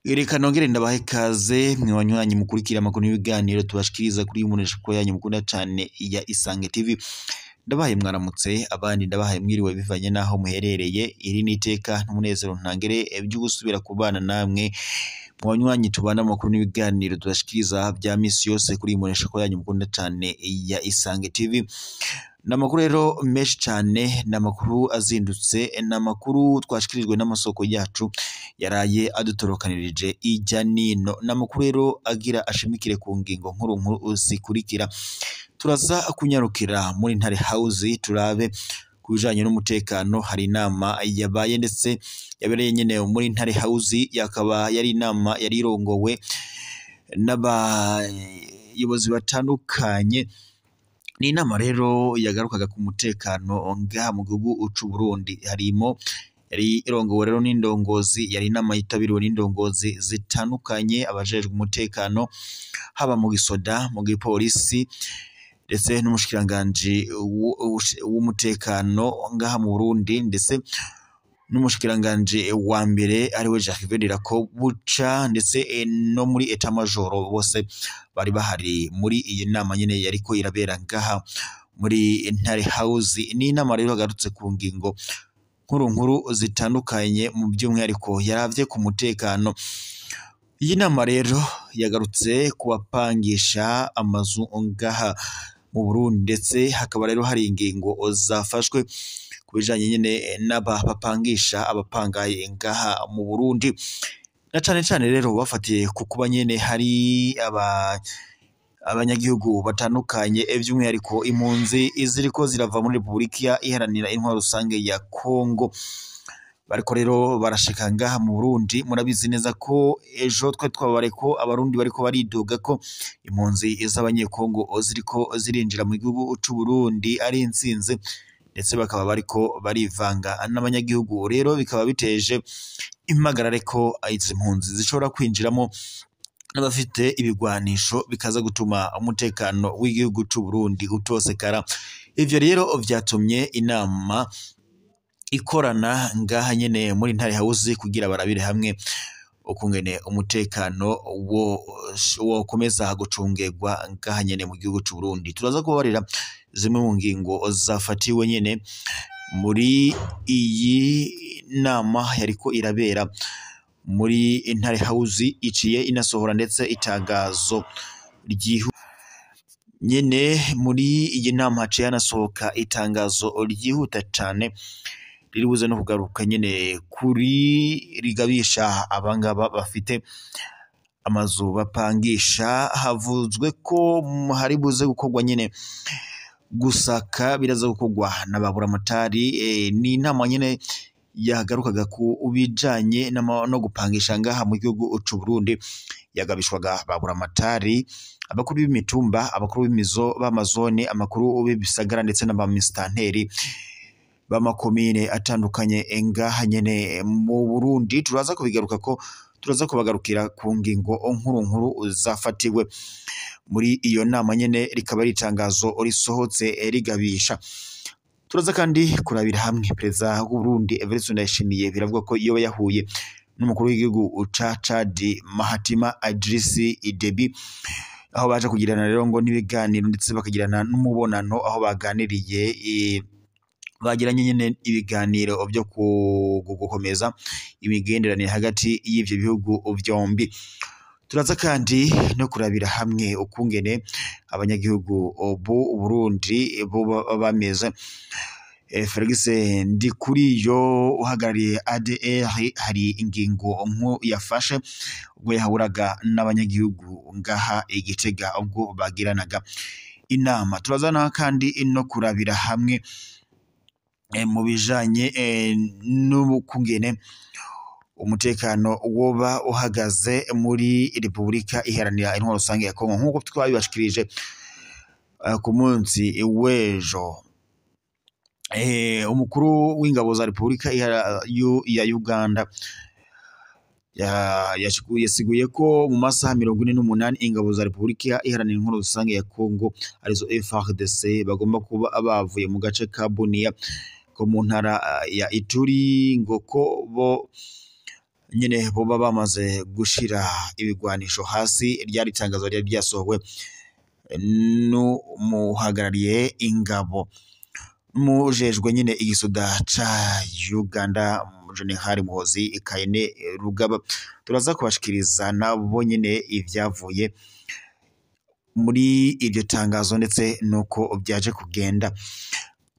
Reka nongere ndabahe ikaze mwe banywanyi mukurikira amakuru n'ibiganiro tubashikiriza kuri imbonesha yanyu mukunda cane ya Isange TV. Ndabahaye mwaramutse, abandi ndabahaye mwiriwe bivanye naho muherereye. Iri ni iteka n'umunezero ntangere byo gusubira kubana namwe mu banywanyi tubana amakuru n'ibiganiro tubashikiriza bya misi yose kuri imbonesha yanyu mukunda cane ya Isange TV. Ni amakuru rero menshi cane, ni amakuru azindutse, ni amakuru twashikirijwe n'amasoko yacu yaraye adutorokanirije ijya nino. Ni amakuru rero agira ashimikire ku ngingo nkuru nkuru zikurikira. Turaza kunyarukira muri Ntare House turabe ku bijanye n'umutekano. Hari inama yabaye ndetse yabereye nyene muri Ntare House, yakaba yari inama yari irongowe n'abayobozi batandukanye. Ni inama rero yagarukaga ku mutekano ngaha mu gihugu c'u Burundi. Harimo yari irongowe rero n'indongozi, yari inama yitabiriwe n'indongozi zitandukanye, abajejwe umutekano haba mu gisoda, mu gipolisi, ndetse n'umushikiranganji w'umutekano ngaha mu Burundi, ndetse n'umushikiranganji wa mbere ariwe Jacques Ndirakobuca, ndetse no muri état major bose bari bahari muri iyi nama nyene yariko irabera ngaha muri Ntare House. Ni inama rero yagarutse ku ngingo nkuru nkuru zitandukanye, mu by'umwihariko yaravye ku mutekano. Iyi nama rero yagarutse ku bapangisha amazu ngaha mu Burundi, ndetse hakaba rero hari ingingo zafashwe ku bijanye nyene n'aba bapangisha abapangaye ngaha mu Burundi, na cane cane rero bafatiye ku kuba nyene hari abanyagihugu batandukanye, by'umwihariko impunzi ziriko zirava muri Repubulika Iharanira Intwaro Rusange ya Kongo, bariko rero barashika ngaha mu Burundi. Murabizi neza ko ejo twe twabare ko abarundi bariko baridoga ko impunzi z'abanyekongo ziriko zirinjira mu gihugu c'u Burundi ari intsinzi, ndetse bakaba bariko barivanga n'abanyagihugu. Rero bikaba biteje impagarare ko izi mpunzi zishobora kwinjiramo n'abafite ibigwanisho, bikaza gutuma umutekano w'igihugu c'u Burundi utosekara. Ivyo rero vyatumye inama ikorana ngaha nyene muri Ntare House kugira barabire hamwe ukungene umutekano wokomeza gucungerwa ngaha nyene mu gihugu c'u Burundi. Turaza kubabarira zimwe mu ngingo zafatiwe nyene muri iyi nama yariko irabera muri Ntare House, iciye inasohora ndetse itangazo nyene muri iyi nama haciye hanasohoka itangazo ryihuta cane riri buze no kugaruka nyene kuri rigabisha abangaba bafite amazu bapangisha. Havuzwe ko hari buze gukorwa nyene gusaka, biraza gukorwa n'ababuramatari. Ni inama nyene yagarukaga ku bijanye no gupangisha ngaha mu gihugu c'u Burundi, yagabishwaga baburamatari, abakuru b'imitumba, abakuru b'imizo b'amazone, amakuru b'ibisagara, ndetse n'abamisitanteri b'amakomine atandukanye ngaha nyene mu Burundi. Turaza kubigaruka ko turaza kubagarukira ku ngingo nkuru nkuru zafatiwe muri iyo nama nyene, rikaba ari itangazo risohotse rigabisha. Turaza kandi kurabira hamwe perezida w'u Burundi Evariste Ndayishimiye, biravuga ko iyo yahuye n'umukuru w'igihugu ca Chad Mahatima Idriss Deby, aho baje kugirana rero ngo n'ibiganiro, ndetse bakagirana n'umubonano aho baganiriye, bagiranye nyene ibiganiro byo gukomeza imigenderanire hagati y'ivyo bihugu vyombi. Turaza kandi no kurabira hamwe ukungene abanyagihugu b'u Burundi bo bameze. Felix Ndikuriyo uhagarariye ADR, hari ingingo nkuru yafashe ubwo yahuraga n'abanyagihugu ngaha i Gitega ubwo bagiranaga inama. Turaza kandi no kurabira hamwe mu bijanye n'ukungene umutekano woba uhagaze muri Repubulika Iharanira Intwaro Rusange ya Kongo, nk'uko twabibashikirije ku munsi w'ejo. Umukuru w'ingabo za Repubulika ya Uganda Yasiguye ko mu masaha 48 ingabo za Repubulika Iharanira Intwaro Rusange ya Kongo arizo FARDC bagomba kuba bavuye mu gace ka Bunia ko mu ntara ya Ituri, ngo ko bo nyene boba bamaze gushira ibigwanisho hasi. Ryari itangazo ryari ryasohowe n'umuhagarariye ingabo mujejwe nyene igisoda ca Uganda, General Muhozi Kayine Rugaba. Turaza kubashikiriza nabo nyene ivyavuye muri iryo tangazo ndetse nuko byaje kugenda.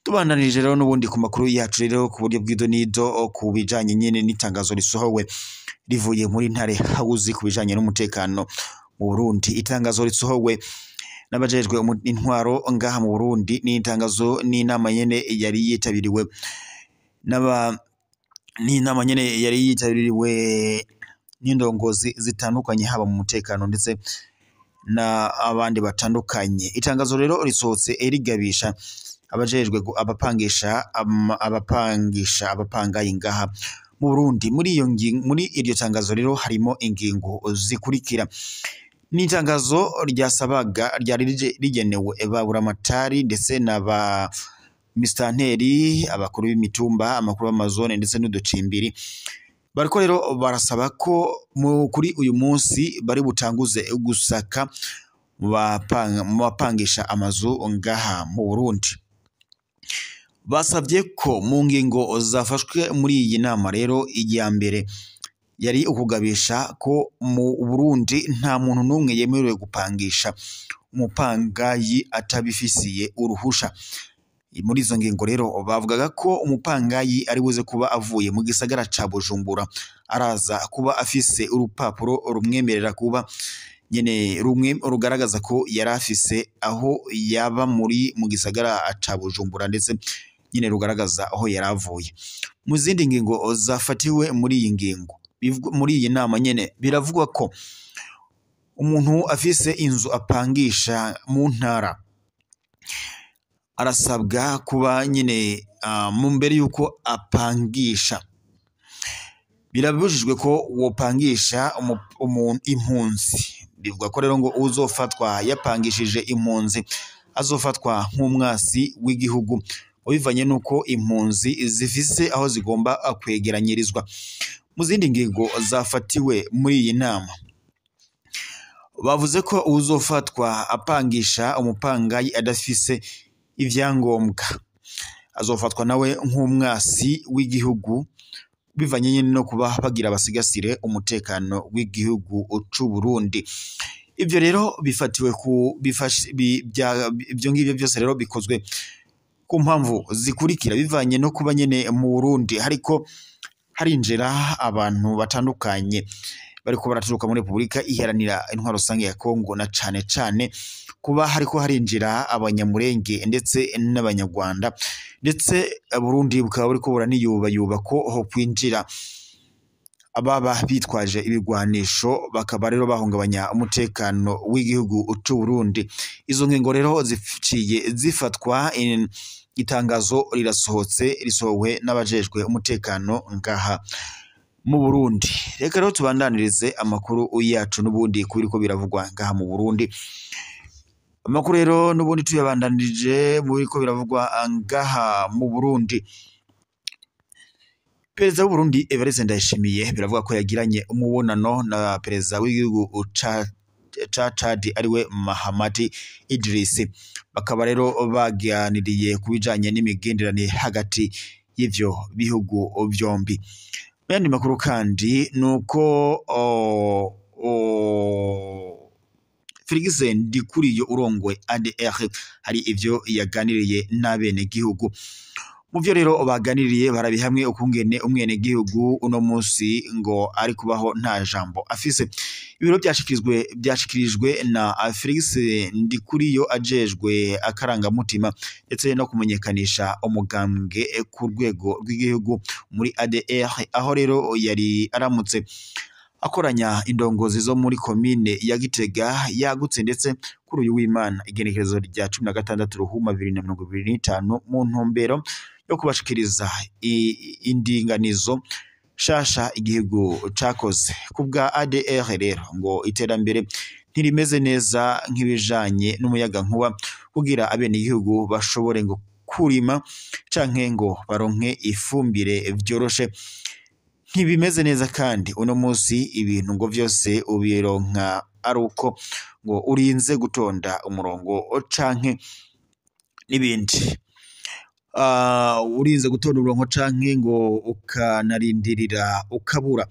Tubandanije rero n'ubundi ku makuru yacu rero ku buryo bw'idonido ku bijanye nyene n'itangazo risohowe rivuye muri Ntare House ku bijanye n'umutekano mu Burundi. Itangazo risohowe n'abajejwe intwaro ngaha mu Burundi ni itangazo n'inama nyene yari yitabiriwe n'inama nyene yari yitabiriwe n'indongozi zitandukanye haba mu mutekano ndetse na abandi batandukanye. Itangazo rero risohotse rigabisha abajejwe abapangisha abapangayi ngaha mu Burundi. Muri iyo muri iryo tangazo rero harimo ingingo zikurikira. Ni itangazo ryasabaga ryari rigenewe baburamatari ndetse na ba mistanteri, abakuru b'imitumba, amakuru b'amazone ndetse n'uducimbiri. Bariko rero barasaba ko kuri uyu munsi bari butanguze gusaka mu bapangisha amazu ngaha mu Burundi. Basabye ko mu ngingo zafashwe muri iyi nama rero, iya mbere yari ukugabisha ko mu Burundi nta muntu n'umwe yemerewe gupangisha umupangayi atabifisiye uruhusha. Muri izo ngingo rero bavugaga ko umupangayi ari buze kuba avuye mu gisagara ca Bujumbura araza kuba afise urupapuro rumwemerera kuba nyene rumwe rugaragaza ko yari afise aho yaba muri mu gisagara ca Bujumbura ndetse nyene rugaragaza aho yari avuye. Mu zindi ngingo zafatiwe muri iyi ngingo muri iyi nama nyene biravugwa ko umuntu afise inzu apangisha mu ntara arasabwa kuba nyene mu mbere yuko apangisha, birabujijwe ko wopangisha impunzi. Bivugwa ko rero ngo uzofatwa yapangishije impunzi azofatwa nk'umwasi w'igihugu, bivanye nuko impunzi zifise aho zigomba kwegeranyirizwa. Mu zindi ngingo zafatiwe muri iyi nama bavuze ko uzofatwa apangisha umupangayi adafise ivyangombwa azofatwa nawe nk'umwasi w'igihugu, bivanye nyene no kuba bagira basigasire umutekano w'igihugu c'u Burundi. Ivyo rero bifatiwe ku ibyo ngibyo byose rero bikozwe ku mpamvu zikurikira, bivanye no kuba nyene mu Burundi hariko harinjira abantu batandukanye bariko baraturuka muri Repubulika Iharanira Intwaro Rusange ya Kongo, na cane cane kuba hariko harinjira abanyamurenge ndetse n'abanyarwanda, ndetse Burundi bukaba buriko buraniyubayuba ko ho kwinjira ababa bitwaje ibigwanisho bakaba rero bahungabanya umutekano w'igihugu c'u Burundi. Izo ngingo rero ziciye zifatwa, itangazo rirasohotse risohowe n'abajejwe umutekano ngaha mu Burundi. Reka rero tubandanirize amakuru yacu n'ubundi kubiriko biravugwa ngaha mu Burundi. Amakuru rero n'ubundi tuyabandanirije mu biriko biravugwa ngaha mu Burundi. Perezida w'u Burundi Evariste Ndayishimiye biravuga ko yagiranye umubonano na perezida w'igihugu ca Chad ariwe Mahamadi Idris. Bakaba rero baganiriye ku bijanye n'imigenderanire hagati y'ivyo bihugu vyombi. Mu yandi makuru kandi nuko Felix Ndikuriyo urongoye ADR hari ivyo yaganiriye n'abene gihugu. Mu vyo rero baganiriye barabihamwe ukungene umwene gihugu uno munsi ngo ari kubaho nta jambo afise. Ibiro byashikirijwe na Felix Ndikuriyo ajejwe akarangamutima ndetse no kumenyekanisha umugambwe ku rwego rw'igihugu muri ADR, aho rero yari aramutse akoranya indongozi zo muri komine ya Gitega yagutse ndetse kuri uyu w'Imana igenekerezo rya 16 Ruhuma 2025 mu ntumbero yo kubashikiriza indinganizo shasha igihugu cakoze. Kubwa ADR rero ngo iterambere ntirimeze neza nk'ibijanye n'umuyaga nkuba kugira abenegihugu bashobore ngo kurima canke ngo baronke ifumbire vyoroshe. Ntibimeze neza kandi uno munsi ibintu ngo vyose ubironka ari uko ngo urinze gutonda umurongo canke n'ibindi. Urinze gutonda umurongo canke ngo ukanarindirira ukabura.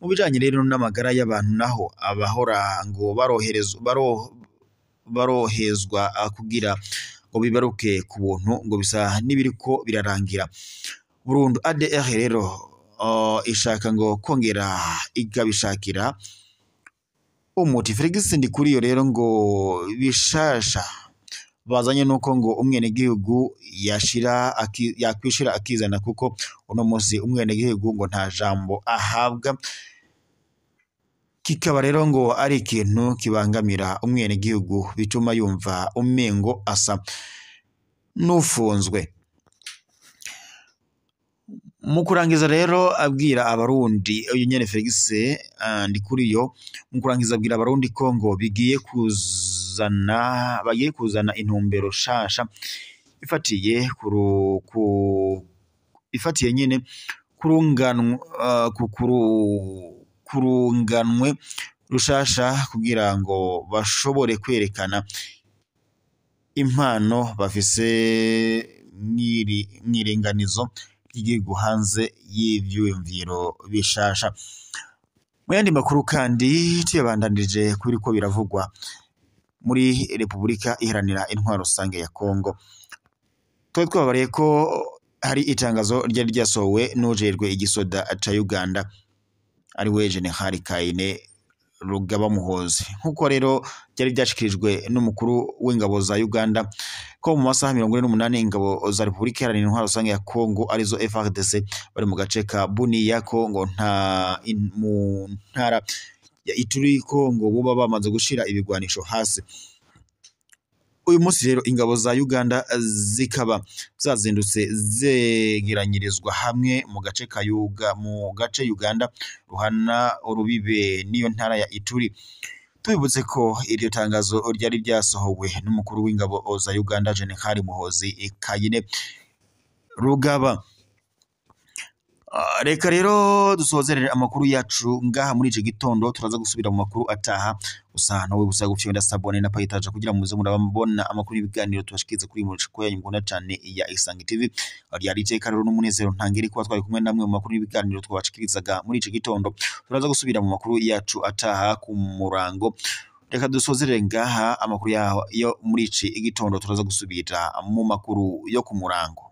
Mu bijanye rero n'amagara y'abantu naho abahora ngo barohezwa kugira ngo bibaruke ku buntu ngo bisa n'ibiriko birarangira burundu. ADR rero ishaka ngo kongera ikabishakira umuti. Felix Ndikuriyo rero ngo bishasha bazanye nuko ngo umwenegihugu yakwishira akizana, kuko uno munsi umwenegihugu ngo nta jambo ahabwa, kikaba rero ngo ari ikintu kibangamira umwenegihugu bituma yumva umengo asa n'ufunzwe. Mu kurangiza rero abwira abarundi, uyu nyene Felix Ndikuriyo mu kurangiza abwira abarundi ko ngo bagiye kuzana intumbero shasha ifatiye ifatiye nyene kurunganwe rushasha kugira ngo bashobore kwerekana impano bafise mwiringanizo ry'igihugu hanze y'ivyiyumviro bishasha. Mu yandi makuru kandi tuyabandanirije kuri ko biravugwa muri Repubulika Iharanira Intwaro Rusange ya Kongo, twari twababariye ko hari itangazo ryari ryasohowe n'ujejwe igisoda ca Uganda ari we General Kaine Rugaba Muhozi. Nkuko rero byari byashikirijwe n'umukuru w'ingabo za Uganda ko mu masaha 48 ingabo za Repubulika Iharanira Intwaro Rusange ya Kongo arizo FARDC bari mu gace ka Bunia ko ngo nta mu ntara ya Ituri ko ngo boba bamaze gushira ibigwanisho hasi. Uyu munsi rero ingabo za Uganda zikaba zazindutse zegeranyirizwa hamwe mu gace ka mu gace Uganda ruhana urubibe n'iyo ntara ya Ituri. Tubibutse ko iryo tangazo ryari ryasohowe n'umukuru w'ingabo za Uganda General Muhozi Kayine Rugaba. Reka rero dusozerere amakuru yacu ngaha muri iki gitondo, turaza gusubira mu makuru ataha. Gusa nawe gusa gufyonda sabone na payitaje kugira muze murabona amakuru y'ibiganiro tubashikiriza kuri mu yanyu mukunda cyane ya Isange TV. Ryari iteka rero n'umunezero ntangere kuba twari kumwe namwe mu makuru y'ibiganiro twabashikirizaga muri iki gitondo. Turaza gusubira mu makuru yacu ataha ku murango. Reka dusozerere ngaha amakuru yaho yo muri iki gitondo, turaza gusubira mu makuru yo ku murango.